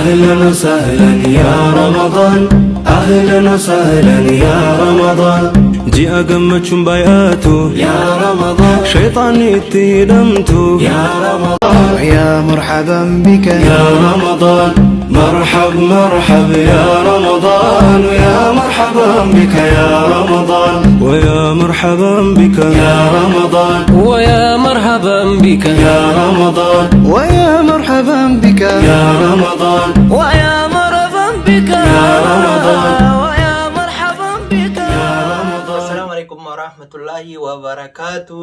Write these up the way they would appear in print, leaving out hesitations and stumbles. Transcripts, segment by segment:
أهلا وسهلا يا رمضان، أهلا وسهلا يا رمضان. Ji'a gammachuun baay'atu، يا رمضان، shayxaanni itti hidhamtu، يا رمضان. ويا مرحبا بك يا رمضان، مرحب مرحب يا رمضان، ويا مرحبا بك يا رمضان، ويا مرحبا بك يا رمضان. ويا مرحبا بك يا رمضان. ويا مرحبا بك يا رمضان. ويا مرحبا بك يا رمضان. ويا مرحبا بك يا رمضان. Assalaamu alaikum warahmatullahi wabarakaatu.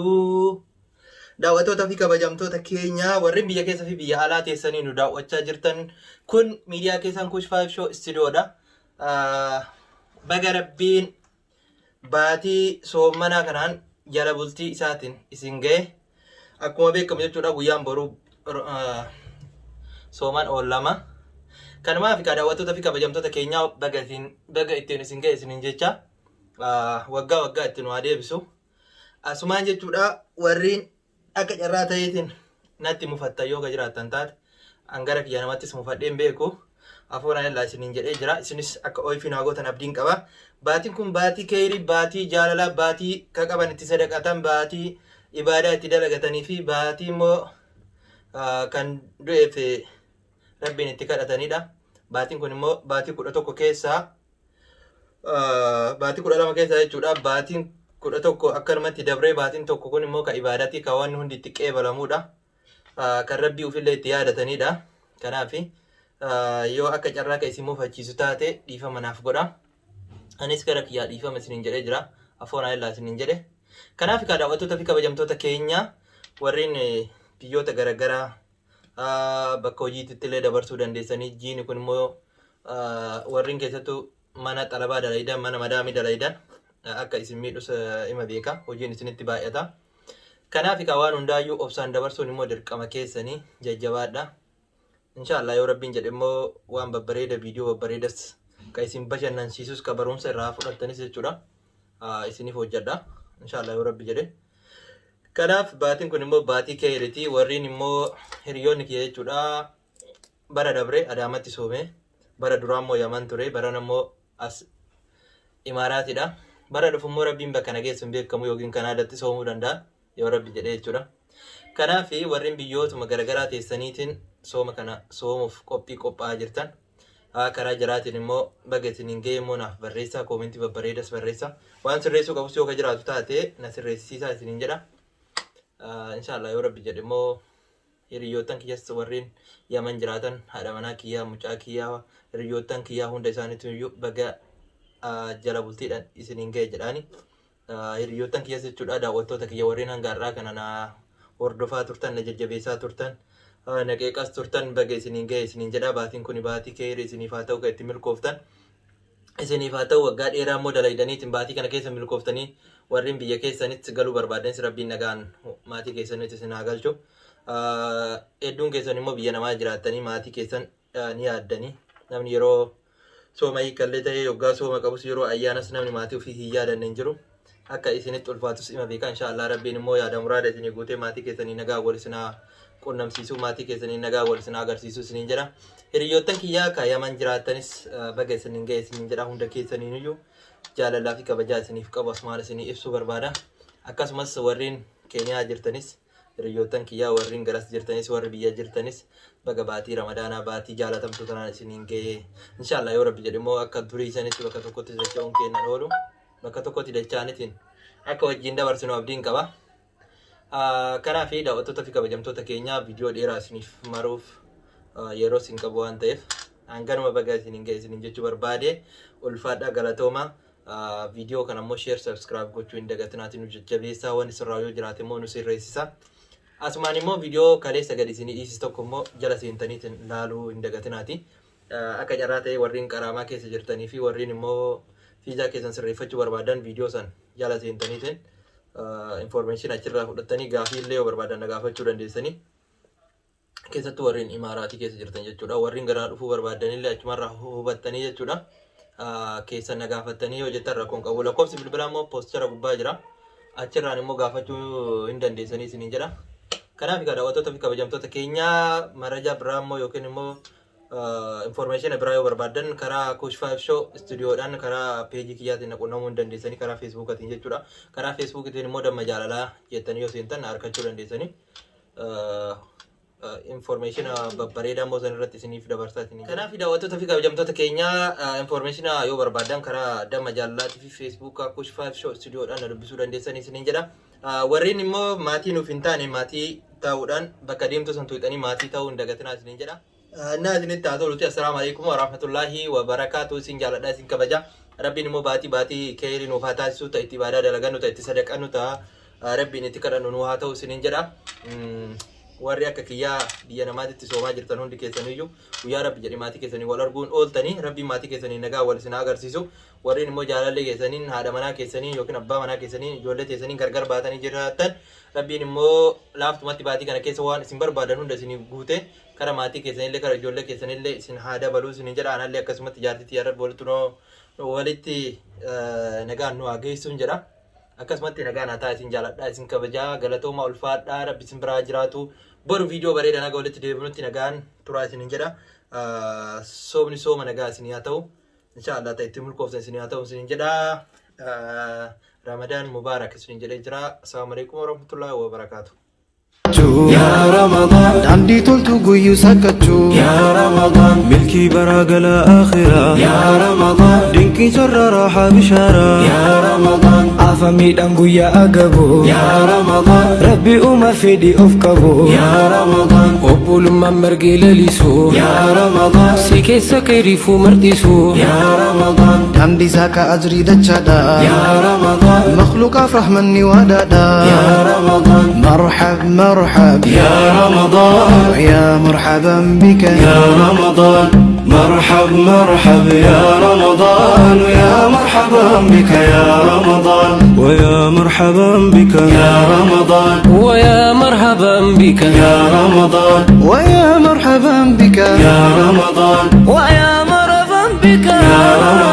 Daawwattoota fi kabajamtoota keenya warreen biyya keessa fi biyya alaa teessanii nu daawwachaa jirtan, kun miidiyaa keessan Kush 5 Show Studioodha. Baga Rabbiin baatii soommanaa kanaan jala bultii isaatiin isin ga'e. Akkuma beekamu jechuudha, guyyaan boruu sooman oollama. Kanumaaf egaa, daawwattoota fi kabajamtoota keenyaa, baga ittiin isin ga'e isiniin jecha, waggaa waggaa itti nu haa deebisu. Asumaan jechuudha, warreen akka carraa ta'eetiin natti mufattan yoo ka jiraattan taate, an gara kiyya namattis mufadhee hin beeku. Afooraan illaa isiniin jedhee jira. Isinis akka ooyifii naa gootan abdiin qaba. Baatiin kun baatii keerii, baatii jaalalaa, baatii ka qaban itti sadaqatan, baatii ibaadaa itti dalagatanii fi baatii immoo kan du'eef Rabbiin itti kadhatanidha. Baatiin kun immoo baatii 11 keessaa, baatii 12 keessaa jechuudha. Baatiin 11 akkanumatti dabree, baatiin tokko kun immoo kan ibaadatii, kan waan hundi itti qeebalamudha. Kan Rabbii ofillee itti yaadatanidha. Kanaaf yoo akka carraa kan isin mufachiisu taate, dhiifama naaf godha. Anis gara kiyyaa dhiifama isiniin jedhee jira. Afoonaa illaa isiniin jedhe. Kanaaf egaa, daawwattoota fi kabajamtoota keenya, warreen biyyoota garaagaraa bakka hojiitti illee dabarsuu dandeessanii, jiini kun immoo warreen keessattuu mana xalabaa dalaydan, mana madaamii dalaydan, akka isin miidhus ima beeka, hojiin isinitti baay'ata. Kanaaf egaa, waan hundaayyuu obsaan dabarsuun immoo dirqama keessanii, jajjabaadha. Inshaallah, yoo Rabbiin jedhe immoo waan babbareeda, viidiyoo babbareedas, kan isin bashannansiisus, kan barumsa irraa fudhattanis jechuudha. Isiniif hojjedha. Inshaallah, yoo Rabbi jedhe. Kanaaf baatiin kun immoo baatii keeriti. Warreen immoo hiriyoonni kiyya jechuudha. Bara dabre Adaamatti soome. Bara duraa immoo Yaman ture. Baran immoo as Imaaraatidha. Bara dhufu immoo Rabbiin bakka na geessu hin beekamu, yookiin Kanaadatti soomuu danda'a. Yoo Rabbi jedhe jechuudha. Kanaaf warreen biyyootuma garaagaraa teessaniitiin sooma kana soomuuf qophii qophaa'aa jirtan, karaa jalaatiin immoo baga isiniin ga'e immoo naaf barreessaa, koomentii babbareedas barreessaa. Waan sirreessuu qabus yoo ka jiraatu taate, na sirreessisaa isiniin jedha. Inshaallah, yoo Rabbi jedhe immoo hiriyoottan kiyyas warreen Yaman jiraatan, haadha manaa kiyyaa, mucaa kiyyaa, hiriyoottan kiyyaa hunda isaaniitu iyyuu baga jala bultiidhaan isiniin ga'e jedhaani. Hiriyoottan kiyyas jechuudha, daawwattoota kiyya warreen hanga har'aa kana na hordofaa turtan, na jajjabeessaa turtan, na qeeqas turtan, baga isiniin ga'e isiniin jedha. Baatiin kun baatii keerii isiniif haa ta'u, kan itti milkooftan isiniif haa ta'u. Waggaa dheeraa immoo dalaydaniitiin baatii kana keessa milkooftanii warreen biyya keessanitti galuu barbaadanis, Rabbiin nagaan maatii keessanitti isin haa galchu. Hedduun keessan immoo biyya namaa jiraattanii maatii keessan ni yaaddanii. Namni yeroo sooma hiikallee ta'ee, yoggaa sooma qabus, yeroo ayyaanas namni maatii ofii hin yaadanne hin jiru. Akka isinitti ulfaatus ima beeka. Inshaallah, Rabbiin immoo yaada muraada isinii guutee maatii keessanii nagaa wal isin haa qunnamsiisuu, maatii keessanii nagaa wal isin haa agarsiisuu isiniin jedha. Hiriyoottan kiyyaa ka Yaman jiraattanis, baga isiniin ga'e isiniin jedha. Hunda keessaniin iyyuu jaalalaa fi kabajaa isiniif qabu asumaan isinii ibsuu barbaada. Akkasumas warreen Keeniyaa jirtanis, hiriyoottan kiyyaa warreen garas jirtanis, warri biyya jirtanis, baga baatii Ramadaanaa, baatii jaalatamtuu tanaan isiniin ga'e. Inshaallah, yoo Rabbi jedhe immoo akka durii sanitti bakka tokkotti dacha'uun kennan oolu, bakka tokkotti dacha'anitiin akka wajjin dabarsinu abdiin qaba. Kanaaf daawwattoota fi kabajamtoota keenyaa, viidiyoo dheeraa isiniif maruuf yeroo isin qabu waan ta'eef, hanganuma baga isiniin ga'e isiniin jechuu barbaade. Ulfaadhaa, galatooma. Viidiyoo kana immoo share, subscribe gochuu hin dagatinaatiin nu jajjabeessaa, waan isirraa yoo jiraate immoo nu sirreessisa. Asumaan immoo viidiyoo kaleessa gadi isinii dhiisis tokko immoo jala seentaniitiin laaluu hin dagatinaati. Akka carraa ta'e warreen qaraamaa keessa jirtanii fi warreen immoo fiizaa keessan sirreeffachuu barbaadan, viidiyoo san jala seentaniitiin information achirraa fudhattanii gaafii illee yoo barbaadan na gaafachuu dandeessanii. Keessattuu warreen Imaaraatii keessa jirtan jechuudha. Warreen gara dhufuu barbaadanillee achumarraa hubattanii jechuudha. Keessan na gaafattanii yoo jettan rakkoon qabu. Lakkoofsi bilbilaa immoo poostara gubbaa jira. Achirraan immoo gaafachuu hin dandeessanii isiniin jedha. Kanaaf egaa, daawwattoota fi kabajamtoota keenyaa, maraja biraa immoo yookiin immoo Information biraa yoo barbaaddan karaa Kush 5 Show stuudioodhaan karaa peejii kiyyaatiin na qunnamuu hin dandeessanii, karaa Feesbuukatiin jechuudha. Karaa Feesbuukitiin immoo Damma Jaalalaa jettanii yoo seentan argachuu dandeessanii. Information babbareedaa immoo san irratti isiniif dabarsaa isinii. Kanaaf daawwattoota fi kabajamtoota keenyaa, information yoo barbaaddan karaa Damma Jaalalaatii fi Feesbuukaa Kush 5 Show stuudioodhaan na dubbisuu dandeessanii isiniin jedha. Warreen immoo maatii nuuf hin taane maatii ta'uudhaan bakka deemtu san tuuxanii maatii ta'uu hin dagatinaa isiniin jedha. Innaa isinitti haa toluti. Assalaamu alaikum warahmatullaahi wabarakaatu. Isin jaaladha, isin kabaja. Rabbiin immoo baatii baatii keerii nuuf haa taasisu, ta itti ibaadaa dalagannu, ta itti sadaqannu, ta Rabbiin itti kadhannu nu haa ta'u isiniin jedha. Warri akka kiyyaa biyya namaatitti soomaa jirtan hundi keessaniyyuu guyyaa Rabbi jedhe maatii keessanii wal arguun ooltanii, Rabbiin maatii keessanii nagaa wal isin haa agarsiisu. Warreen immoo jaalallee keessaniin, haadha manaa keessanii yookiin abbaa manaa keessanii, ijoollee teessaniin gargar baatanii jiraattan, Rabbiin immoo laaftumatti baatii kana keessa waan isin barbaadan hunda isinii guute kara maatii keessanillee kara ijoollee keessanillee isin haa dabaluu isin jedha. Anallee akkasumatti jaartii tiyya Rabbi walitti walitti nagaan nu haa geessuun jedha. Akkasumatti nagaan haa ta'a. Isin jaaladha, isin kabajaa. Galatooma, ulfaadhaa, Rabbi isin biraa jiraatu. Boru viidiyoo bareedaa naga walitti deebinutti nagaan turaa isin jedha. Soomni sooma nagaa isin haa ta'u. Inshaallah ta'e itti milkooftan isin haa ta'u isin jedha. Ramadaan mubaarak isin jedhee jira. Assalaamu alaikum warahmatullahi wabarakaatu. يا رمضان. Daandii toltu guyyuu sakkachuu. يا رمضان. Milkii baraa gala akhiraa. يا رمضان. Dinqii carra raaxaa bishaaraa. يا رمضان. Afamiidhaan guyyaa agabu. يا رمضان. Rabbi uuma fedhii of qabu. يا رمضان. Obbolummaan margee lalisu. يا رمضان. Si keessa keeriifuu marxisu. يا رمضان. Daandii saaka ajrii dachaadha. يا رمضان. Makhluuqaaf rahmanni waadaadha. يا رمضان. مرحب مرحب يا رمضان. يا مرحبا بك. يا رمضان، مرحب مرحب يا رمضان، ويا مرحبا بك يا رمضان، ويا مرحبا بك يا رمضان. ويا مرحبا بك. يا رمضان. ويا مرحبا بك. يا رمضان. ويا مرحبا بك. يا رمضان.